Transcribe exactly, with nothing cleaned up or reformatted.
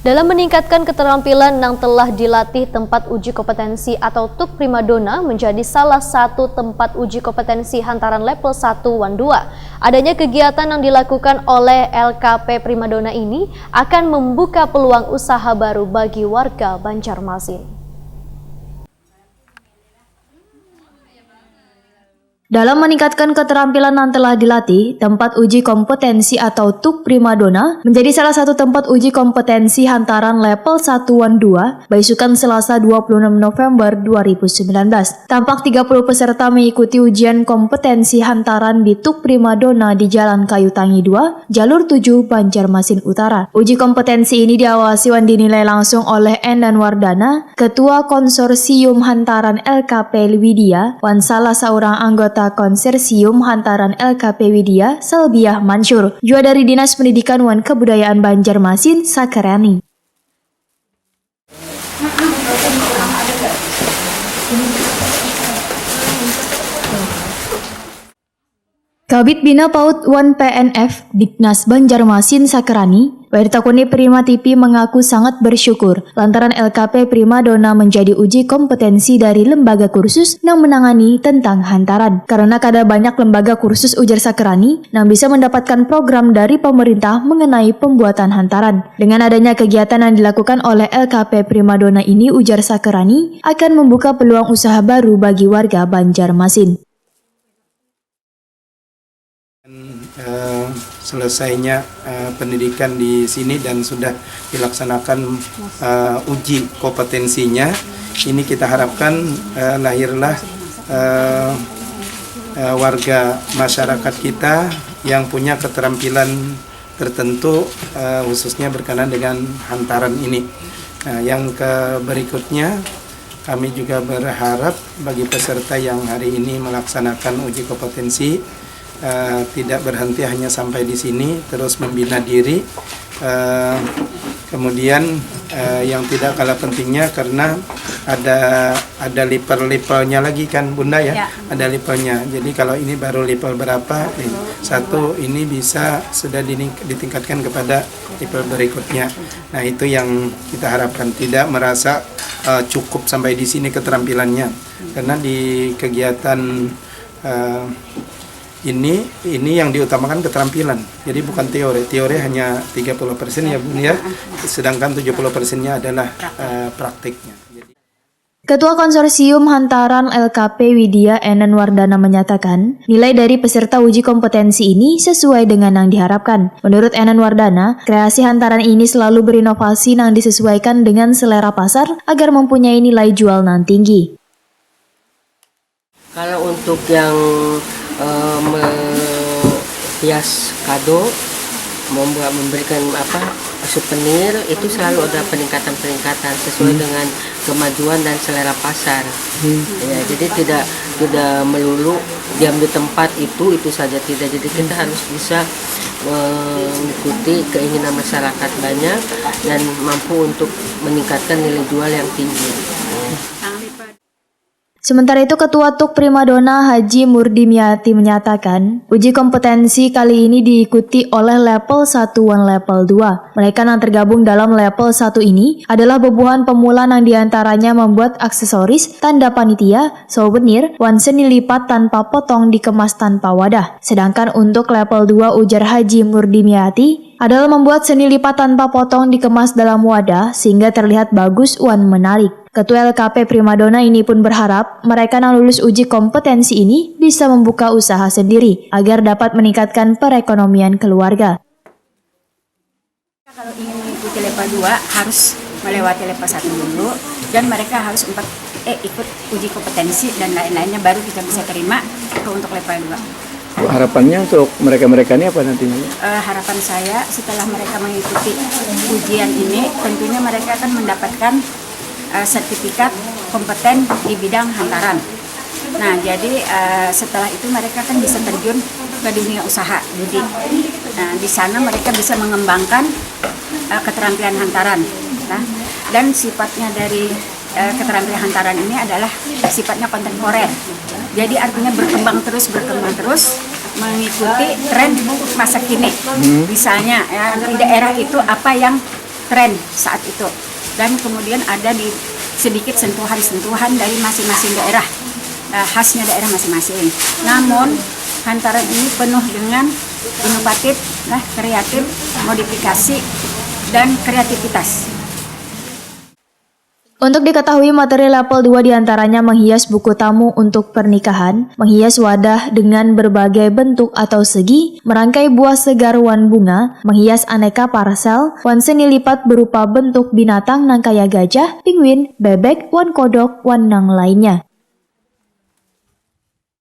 Dalam meningkatkan keterampilan nang telah dilatih, tempat uji kompetensi atau tuk primadona menjadi salah satu tempat uji kompetensi hantaran level satu wan dua. Adanya kegiatan yang dilakukan oleh L K P Primadona ini akan membuka peluang usaha baru bagi warga Banjarmasin. Dalam meningkatkan keterampilan yang telah dilatih, tempat uji kompetensi atau tuk primadona menjadi salah satu tempat uji kompetensi hantaran level satu wan dua, baisukan Selasa dua puluh enam November dua ribu sembilan belas. Tampak tiga puluh peserta mengikuti ujian kompetensi hantaran di tuk primadona di Jalan Kayu Tangi dua, Jalur tujuh, Banjarmasin Utara. Uji kompetensi ini diawasi wan dinilai langsung oleh Enan Wardana, Ketua Konsorsium Hantaran L K P Widya, wan salah seorang anggota Konsorsium Hantaran L K P Widya, Salbiah Mansur, jua dari Dinas Pendidikan wan Kebudayaan Banjarmasin, Sakarani. Kabid Bina Paut wan P N F, Dignas Banjarmasin, Sakerani, wayah ditakuni Prima T V, mengaku sangat bersyukur lantaran L K P Primadona menjadi uji kompetensi dari lembaga kursus nang menangani tentang hantaran. Karena kada banyak lembaga kursus, ujar Sakerani, nang bisa mendapatkan program dari pemerintah mengenai pembuatan hantaran. Dengan adanya kegiatan yang dilakukan oleh L K P Primadona ini, ujar Sakerani, akan membuka peluang usaha baru bagi warga Banjarmasin. Eh, selesainya, eh, pendidikan di sini dan sudah dilaksanakan, eh, uji kompetensinya, ini kita harapkan, eh, lahirlah, eh, eh, warga masyarakat kita yang punya keterampilan tertentu, eh, khususnya berkenaan dengan hantaran ini. Nah, yang ke berikutnya, kami juga berharap bagi peserta yang hari ini melaksanakan uji kompetensi, eh, tidak berhenti hanya sampai di sini, terus membina diri. Eh, kemudian, eh, yang tidak kalah pentingnya, karena ada ada level-levelnya lagi kan, Bunda, ya? Ya. Ada levelnya. Jadi kalau ini baru level berapa, nih, satu, ini bisa sudah dining-, ditingkatkan kepada level berikutnya. Nah, itu yang kita harapkan, tidak merasa, eh, cukup sampai di sini keterampilannya. Karena di kegiatan, eh, ini, ini yang diutamakan keterampilan. Jadi bukan teori. Teori hanya tiga puluh persen, ya, Bun, ya. Sedangkan tujuh puluh persennya adalah, eh, praktiknya. Jadi Ketua Konsorsium Hantaran L K P Widya, Enen Wardana, menyatakan, nilai dari peserta uji kompetensi ini sesuai dengan yang diharapkan. Menurut Enen Wardana, kreasi hantaran ini selalu berinovasi nang disesuaikan dengan selera pasar agar mempunyai nilai jual nang tinggi. Kalau untuk yang, eh, menghias kado, membuat, memberikan apa, souvenir, itu selalu ada peningkatan-peningkatan sesuai Hmm. dengan kemajuan dan selera pasar. Hmm. Ya, jadi tidak, tidak melulu diam di tempat itu, itu saja tidak. Jadi kita Hmm. harus bisa mengikuti keinginan masyarakat banyak dan mampu untuk meningkatkan nilai jual yang tinggi. Sementara itu, Ketua Tuk Primadona Haji Murdi Miati menyatakan, uji kompetensi kali ini diikuti oleh level satu wan level dua. Mereka yang tergabung dalam level satu ini adalah bubuhan pemula yang diantaranya membuat aksesoris, tanda panitia, souvenir, wan seni lipat tanpa potong dikemas tanpa wadah. Sedangkan untuk level dua, ujar Haji Murdi Miati, adalah membuat seni lipat tanpa potong dikemas dalam wadah sehingga terlihat bagus wan menarik. Ketua L K P Primadona ini pun berharap mereka yang lulus uji kompetensi ini bisa membuka usaha sendiri agar dapat meningkatkan perekonomian keluarga. Kalau ingin mengikuti level dua harus melewati level satu dulu dan mereka harus empat, eh, ikut uji kompetensi dan lain-lainnya, baru kita bisa terima ke untuk level dua. Harapannya untuk mereka-mereka ini apa nantinya? Eh, harapan saya setelah mereka mengikuti ujian ini, tentunya mereka akan mendapatkan, eh, sertifikat kompeten di bidang hantaran. Nah, jadi, eh, setelah itu mereka kan bisa terjun ke dunia usaha judi. Nah, di sana mereka bisa mengembangkan, eh, keterampilan hantaran. Nah, dan sifatnya dari, eh, keterampilan hantaran ini adalah sifatnya kontemporer. Jadi artinya berkembang terus, berkembang terus, mengikuti tren masa kini. Hmm. Misalnya, ya, di daerah itu apa yang tren saat itu. Dan kemudian ada di sedikit sentuhan-sentuhan dari masing-masing daerah, eh, khasnya daerah masing-masing. Namun, hantaran ini penuh dengan inovatif, lah, kreatif, modifikasi, dan kreativitas. Untuk diketahui, materi level dua diantaranya menghias buku tamu untuk pernikahan, menghias wadah dengan berbagai bentuk atau segi, merangkai buah segar wan bunga, menghias aneka parcel, wan seni lipat berupa bentuk binatang nang kaya gajah, penguin, bebek, wan kodok, wan nang lainnya.